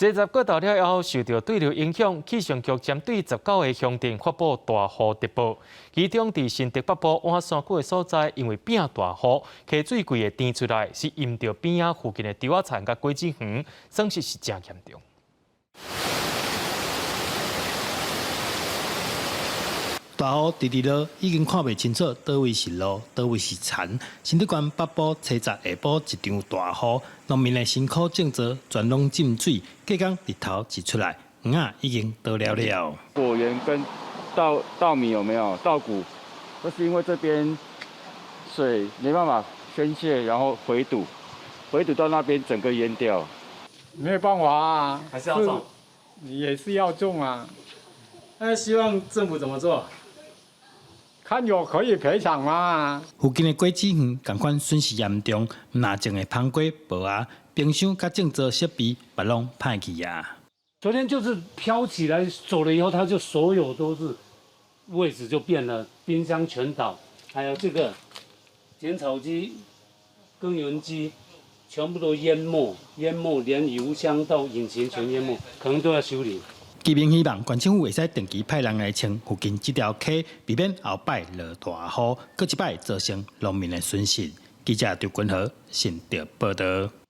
這十過頭了後，受著對流影響，氣象局針對19個鄉鎮發布大雨特報。其中，佇新竹北部倚山區的所在，因為變大雨，溪水規个滇出來，是淹著邊仔附近的稻仔田佮果子園，損失是誠嚴重。大雨直直落，已經看袂清楚佗位是路，佗位是田。新竹縣北部初十下晡一場大雨，農民的辛苦種作全攏浸水。隔工日頭一出來，園仔已經倒了了。果園跟稻米有沒有稻穀？都是因為這邊水沒辦法宣洩，然後回堵，回堵到那邊整個淹掉。沒有辦法啊，還是要種，也是要種啊。那希望政府怎麼做？看有可以賠償嗎？附近的果子園仝款損失嚴重，毋但種的芳瓜、無啊，冰箱佮種作設備，嘛攏歹去啊。昨天就是飄起來走了以後，它就所有都是位置就變了，冰箱全倒，還有這個剪草機、耕耘機，全部都淹沒，淹沒連油箱到引擎全淹沒，可能都要修理。居民希望縣政府會使定期派人來清附近這條溪，避免後擺落大雨，閣一擺造成農民的損失。記者張君豪新竹報導。